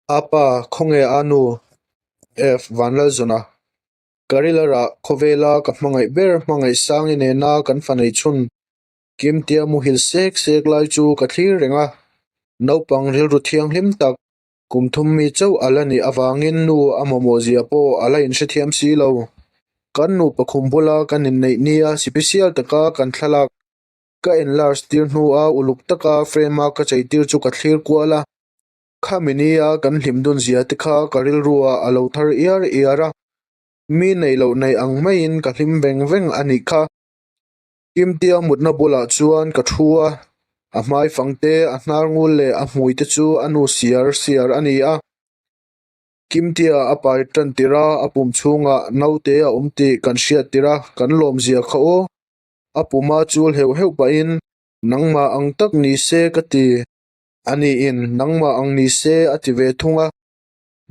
A pa, khawnge a nu? F. Vanlalzawna, Ka rilarah khawvela ka hmangaih ber Hmangaihsangi nena kan fa nei chhun Kimtia muhil sek sek lai chu ka thlir reng a. Naupang rilru thianghlim tak, kum thum mi chauh a la nih avangin nu a mamawh zia pawh a la inhrethiam si lo. Kan nupa khum bula kan inneih nia sipisial taka kan thlalak ka enlarge tir hnua uluk taka frame a ka cheitir chu ka thlir kual a. Khami nia kan hlim dun zia te kha ka rilruah a lo thar iar iar a, mi neih loh neih ang maiin ka hlim veng veng a nih kha. Kimtia mutna bulah chuan ka thu a, a hmai fang te, a hnar ngul leh a hmui te chu a nu siar siar a ni a. Kimtia a pai tan tirh a, a pum chhungah naute a awm tih kan hriat tirh a, kan lawm zia kha aw. A puma chul heuh heuh pahin, Nangmah ang tak ni se ka ti. Aniin nangmah ang ni se a ti ve thung a,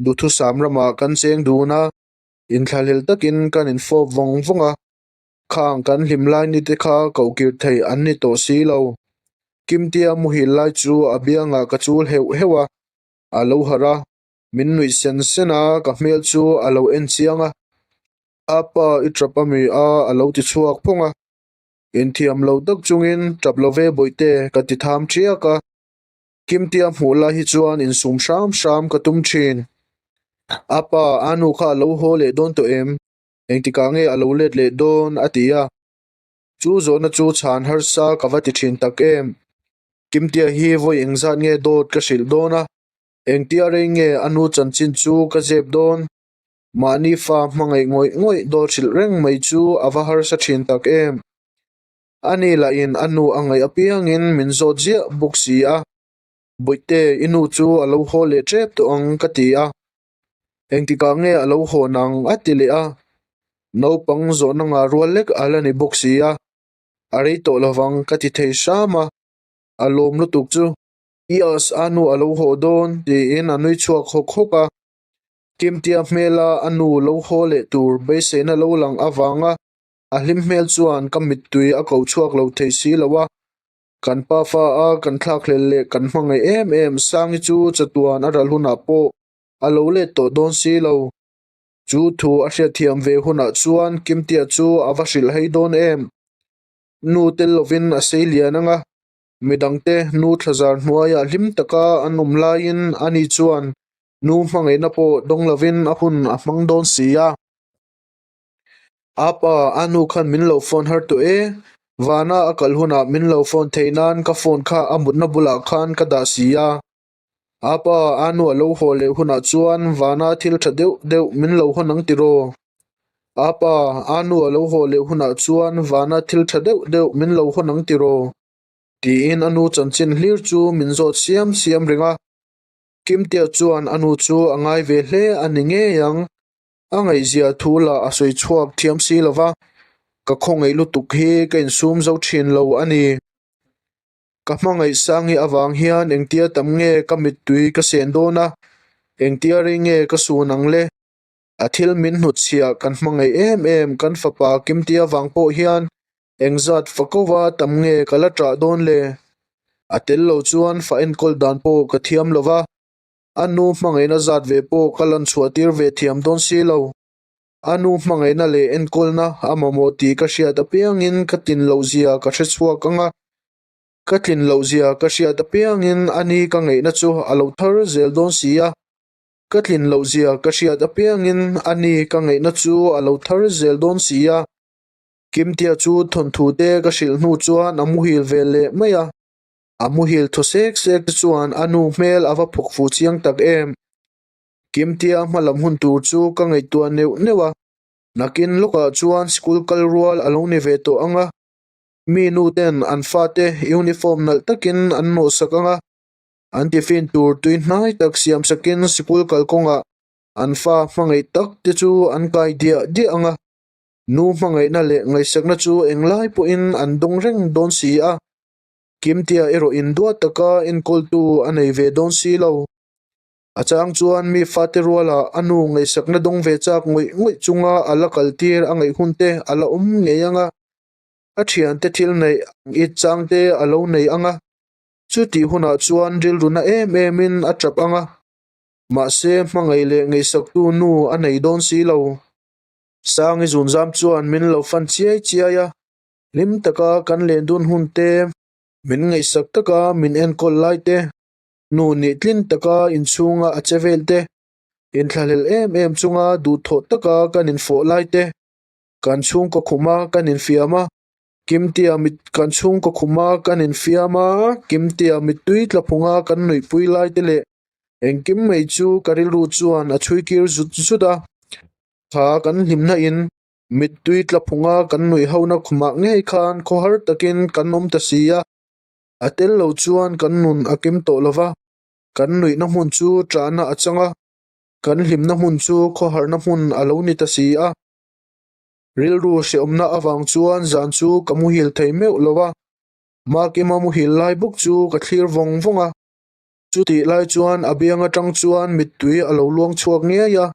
duhthusam ramah kan cheng dun a, inthlahlel takin kan infawp vawng vawng a, khang kan hlim lai ni te kha koh kir theih an ni tawh si lo. Kimtia muhil lai chu a biangah ka chul heuh heuh a, a lo harh a, min nuih sen sen a, ka hmel chu a lo en chiang a, A pa i tap a mi a a lo ti chhuak phawng a. Inthiam lo tak chungin tap lo ve bawihte ka ti tham ṭiak a, Kimtia hmuh lai hi chuan insum hram hram ka tum ṭhin. A pa, a nu kha a lo haw leh dawn tawh em? Engtikah nge a lo let leh dawn? a ti a. Chu zawhna chu chhan harsa ka va ti ṭhin tak em? Kimtia hi vawi engzat nge dawt ka hrilh dawn a, engtia rei nge a nu chanchin chu ka zep dawn? Mahni fa hmangaih ngawih ngawih dawt hrilh reng mai chu a va harsa thin tak em. Ani lahin a nu a ngaih apiangin min zawt ziah bawk si a. Bawihte, i nu chu a lo haw leh tep tawh ang ka ti a. Engtikah nge a lo haw nang a ti leh a. Naupang zawhna ngah rual lek a la ni bawk si a. A rei tawh lovang ka ti thei hram a. A lawm lutuk chu. Yes, a nu a lo haw dawn tiin a nui chhuak hawk hawk a. Kimtia hmela a nu lo haw leh tur beiseina lo lang avanga a hlim hmel chuan ka mittui a ko chhuak lo thei si lo a, kan pafa a kan thlakhlel leh kan hmangaih em em Sangi chu chatuan a ral hunah pawh a lo let tawh dawn si lo. Chu thu a hriatthiam ve hunah chuan Kimtia chu a va hrilh hei dawn em? Nu tel lovin a sei lian ang a, midangte nu thlazar hnuaiah hlim taka an awm laiin ani chuan Nu hmangaihna pawh dawng lovin a hun a hmang dawn si a. Apa, a nu khan min lo phone har tawh e. Vana a kal hunah min lo phone theih nan ka phone kha a mutna bulah khan ka dah si a. Apa, a nu a lo haw leh hunah chuan Vana thil tha deuh deuh min lo hawn ang tiraw? Apa, a nu a lo haw leh hunah chuan Vana thil tha deuh deuh min lo hawn ang tiraw? Tiin a nu chanchin hlir chu min zawt siam siam reng a. Kimtea chuan a nu chu a ngai ve hle a ni ngei ang. A ngaihzia thu lah a sawi chhuak thiam si lo va, ka khawngaih lutuk hi ka insum zo thin lo a ni. Ka hmangaih Sangi avang hian engtia tam nge ka mittui ka sen dawn a, engtia rei nge ka sun ang le? A thil min hnutchhiah kan hmangaih em em kan fapa Kimtea vang pawh hian Engzat fakova tam nge ka la ṭah dawn le? A tel lo chuan fa enkawl dan pawh ka thiam lo va, a nu hmangaihna zat ve pawh ka lan chhuah tir ve thiam dawn si lo. A nu hmangaihna leh enkawlna a mamawh tih ka hriat apiangin ka tlin loh zia ka hre chhuak ang a, ka tlin loh zia ka hriat apiangin a ni ka ngaihna chu a lo thar zel dawn si a, ka tlin loh zia ka hriat apiangin a ni ka ngaihna chu a lo thar zel dawn si a. Kimtia chu thawnthu te ka hrilh hnu chuan a muhil ve leh mai a, a muhil thaw sek sek te chuan a nu hmel a va phawk fuh chiang tak em. Kimtia hmalam hun tur chu ka ngaihtuah neuh neuh a, nakin lawkah chuan school kal rual a lo ni ve tawh ang a, mi nu ten an fate uniform nalh takin an nawhsak ang a, an tiffin tur tui hnai tak siam sakin school kalkawngah an fa hmangaih tak te chu an kai diah diah ang a. Nu hmangaihna leh ngaihsakna chu englai pawhin an dawng reng dawn si a, Kimtia erawh induat taka enkawltu a nei ve dawn si lo. A chang chuan mi fate ruala a nu ngaihsakna dawng ve chak ngawih ngawih chunga a la kaltir a ngaih hun te a la awm ngei ang a, a thiante thil neih ang it chang te a lo nei ang a, chutih hunah chuan rilruna em emin a tap ang a. Mahse, hmangaih leh ngaihsaktu nu a nei dawn si lo. Sangi zunzam chuan min lo fan chiai chiai a, hlim taka kan len dun hun te, min ngaihsak taka min enkawl lai te, nu nih tlin taka inchhunga a che vel te, inthlahlel em em chunga duhthawh taka kan infawh lai te, kan chhungkaw khuma kan infiam a, Kimtia mit kan chhungkaw khuma kan infiam a, Kimtia mittui tla phunga kan nuihpui lai te leh engkim mai chu ka rilru chuan a chhui kir zut zut a. Kha kan hlimna in mittui tla phunga kan nuih hona khumah ngei khan khawhar takin kan awm ta si a, a tel lo chuan kan nun a kim tawh lo va, kan nuihna hmun chu ṭahna a chang a, kan hlimna hmun chu khawharna hmun a lo ni ta si a. Rilru hrehawmna avang chuan zan chu ka muhil thei meuh lo a, Makima muhil lai bawk chu ka thlir vawng vawng a. Chutih lai chuan a biang atang chuan mittui a lo luang chhuak ngei a,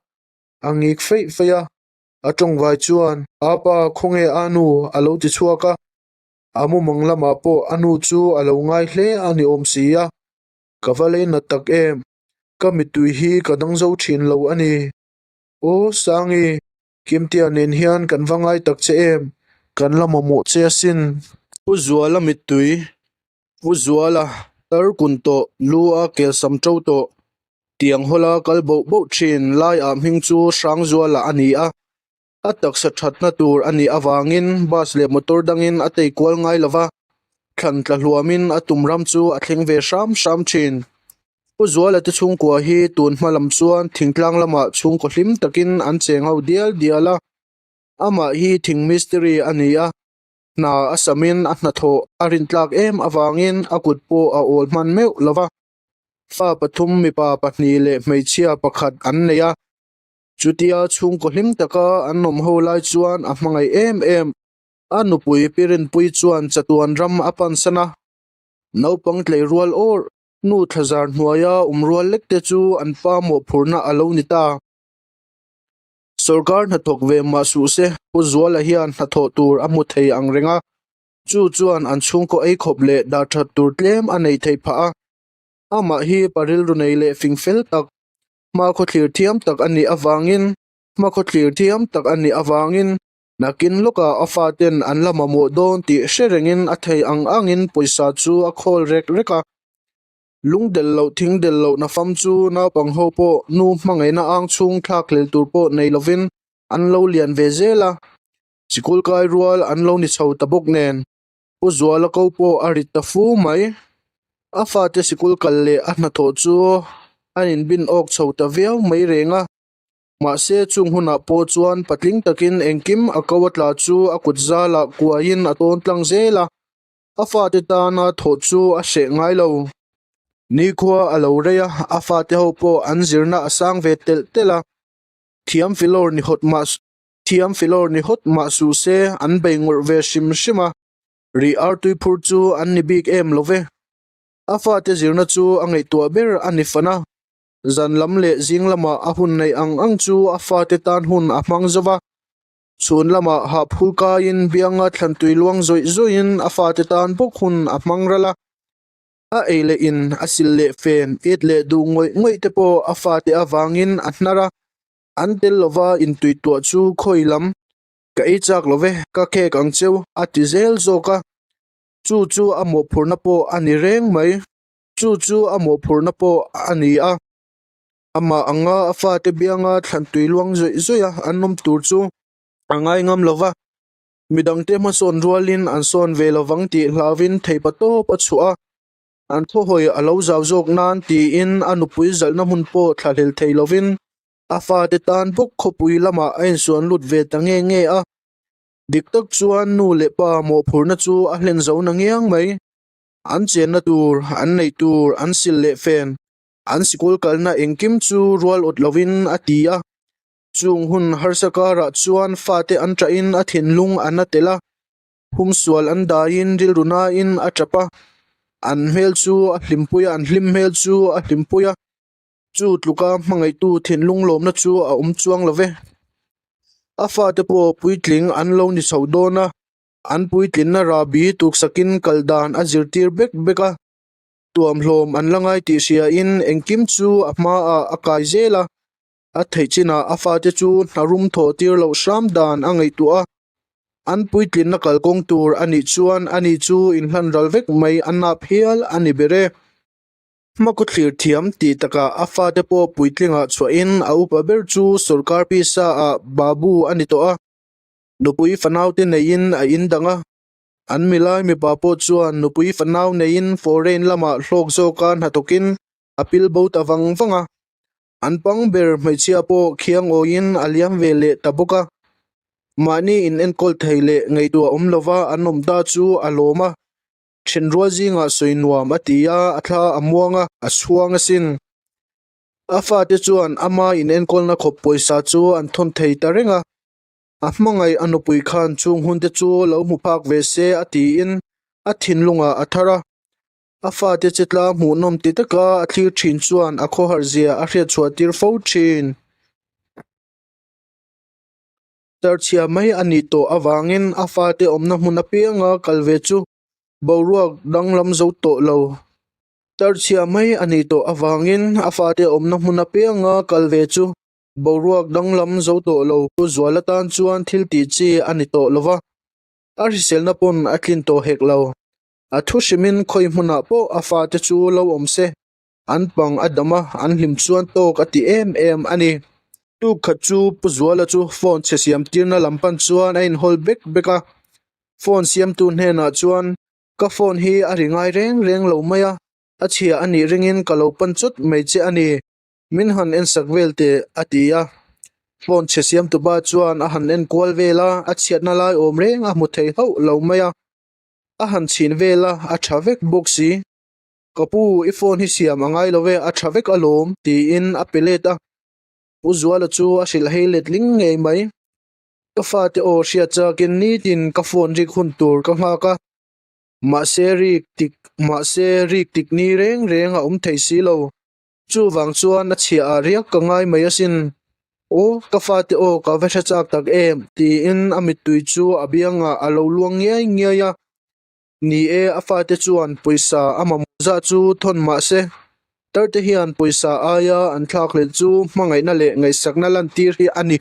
a ngik feih feih a. A tawngvai chuan, Apa, khawnge a nu? a lo ti chhuak a. A mumang lamah pawh a nu chu a lo ngai hle a ni awm si a. Ka va lei nat tak em? Ka mittui hi ka dang zo thin lo a ni. Aw Sangi, Kimtea nen hian kan va ngai tak che em? Kan la mamawh che asin. Pu Zuala mittui, Pu Zuala tar kun tawh, lu a kel sam to tawh, tiang hawla kal boh boh thin laiah hming chu Hrangzuala a ni a. A taksa thatna tur a nih avangin bus leh motor dangin a tei kual ngai lo va, thlan tla hluamin a tum ram chu a thleng ve hram hram thin. Pu Zuala te chhungkua hi tun hma lam chuan thingtlang lamah chhungkaw hlim takin an cheng ho dial dial a, amah hi thing mistiri a ni a, hna a samin a hnathawh a rintlak em avangin a kut pawh a awl hman meuh lo va, fa pathum mipa pahnih leh hmeichhia pakhat an nei a. Chutia chhungkaw hlim taka an awm ho lai chuan a hmangaih em em. A nupui Pi Rinpui chuan chatuan ram a pansan a, naupang tlei rual awr, nu thlazar hnuaia awm rual lek te chu an pa mawhphurhna a lo ni ta. Sorkar hnathawk ve mah suh se, Pu Zuala hian hnathawh tur a hmu thei ang reng a, chu chuan an chhungkaw eikhawp leh darthat tur tlem a nei thei phah a. Amah hi pa rilru nei leh fing fel tak, hmakhaw thlir thiam tak a nih avangin hmakhaw thlir thiam tak a nih avangin nakin lawkah a faten an la mamawh dawn tih hre rengin a thei ang angin pawisa chu a khawl rek rek a. Lung del loh thing del loh nafam chu naupang ho pawh nu hmangaihna ang chhung thlak hlel tur pawh nei lovin an lo lian ve zel a, sikul kai rual an lo ni chho ta bawk nen. Pu Zuala ko pawh a rit ta fu mai. A fate sikul kal leh a hnathawh chu a inbin awk chho ta viau mai reng a. Mahse chung hunah pawh chuan patling takin engkim a ko a tla chu a kut zalah kuaiin a tawn tlang zel a. A fate tana thawh chu a hreh ngai lo. Nikhua a lo rei a, a fate ho pawh an zirna a sang ve telh telh a. Thiam filawr ni hawt mah Thiam filawr ni hawt mah suh se an bei ngawrh ve hrim hrim a, rih artui phur chu an ni bik em lo ve. A fate zirna chu a ngaihtuah ber a ni fan a, zan lam leh zing lamah a hun neih ang ang chu a fate tan hun a hmang zo va, chhun lamah hah phul kaiin bianga thlantui luang zawih zawihin a fate tan bawk hun a hmang ral a. A ei leh in a sil leh fen, it leh duh ngawih ngawih te pawh a fate avangin a hnar a. An tel lova intuihtuah chu khawi lam ka ei chak lo ve, ka khek ang cheu a ti zel zawk a, chu chu a mawhphurhna pawh a ni reng mai, chu chu a mawhphurhna pawh a ni a. Amah anga a fate bianga thlantui luang zawih zawih a an awm tur chu a ngai ngam lo va, midangte hmasawn rualin an sawn ve lovang tih hlauvin theipa tawp a chhuah a. An khawhawi a lo zau zawk nan tiin a nupui zalhna hmun pawh thlahlel thei lovin a fate tan bawk khawpui lamah a insuan lut ve ta nge nge a. Dik tak chuan nu leh pa mawhphurhna chu a hlen zo na ngiang mai. An chenna tur, an neih tur, an sil leh fen, an sikul kalna engkim chu rual awt lovin a ti a. Chung hun harsa karah chuan fate an ṭahin a thinlung a na tel a. Humsual an daiin rilru nain a tap a, an hmel chu a hlimpui a, an hlim hmel chu a hlimpui a, chu tluka hmangaihtu thinlung lawmna chu a awm chuang lo ve. A fate pawh puitling an lo ni chho dawn a, an puitlinna rahbi tuksakin kal dan a zirtir bek bek a. Tuamhlawm an la ngai tih hriain engkim chu a hmaah a kai zel a, a theih chinah a fate chu hna rum thawh tir loh hram dan a ngaihtuah a. An puitlinna kalkawng tur a nih chuan ani chu inhlan ral vek mai a nap hial a ni ber e. Hmakhaw thlir thiam tih takah a fate pawh puitlingah chhuahin a upa ber chu sawrkar pisa ah babu a ni tawh a, nupui fanaute neiin a indang a. An milai mipa pawh chuan nupui fanau neiin foreign lamah hlawk zawka hnathawkin a pil bo ta vang vang a. An pang ber hmeichhia pawh khiangawiin a liam ve leh ta bawk a. Mahni inenkawl thei leh ngaihtuah awm lova an awm ta chu a lawm a. Thenrual zingah sawi nuam a ti a, a thla a muang a, a chhuang asin. A fate chuan ama inenkawlna khawp pawisa chu an thawn thei ta reng a. A hmangaih a nupui khan chung hunte chu lo hmu phak ve se a tiin a thinlungah a thar a. A fate che tla hmuhnawm ti taka a thlir thin chuan a khawharh zia a hriatchhuah tir fo thin. Tarchhia mai a nih tawh avangin a fate awmna hmun apianga kal ve chu boruak danglam zo tawh lo. Tarchhia mai a nih tawh avangin a fate awmna hmun apianga kal ve chu boruak danglam zo tawh lo. Zual atan chuan thil tih chi a ni tawh lo va, a hriselna pawn a tlin tawh hek lo. A thu hrimin khawi hmunah pawh a fate chu lo awm se. An pang a dam a, an hlim chuan tawk a ti em em a ni. Tuk khat chu Pu Zuala chu phone chhe siam tirna lam pan chuan a inhawl bek bek a. Phone siamtu hnenah chuan, Ka phone hi a ri ngai reng reng lo mai a, a chhia a nih ringin ka lo pan chawt mai che a ni. Min han ensak vel teh, a ti a. Phone chhe siamtupa chuan a han enkual vel a, a chhiatna lai awm reng a hmu thei hauh lo mai a. A han chhin vel a, a tha vek bawk si. Ka pu, i phone hi siam a ngai lo e, a tha vek alawm, tiin a pe let a. Pu Zuala chu a hrilh hei letling ngei mai. Ka fate aw hriat chakin nitin ka phone rik hun tur ka nghak a, mahse rik tik mahse rik tik ni reng reng a awm thei si lo. Chuvang chuan a chhiah ah riak ka ngai mai asin. Aw, ka fate aw ka va hre chak tak em, tiin a mittui chu a biangah a lo luang ngiai ngiai a. Ni e, a fate chuan pawisa a mamawh zah chu thawn mah se, tarte hian pawisa aia an thlakhlelh chu hmangaihna leh ngaihsakna lantir hi a ni.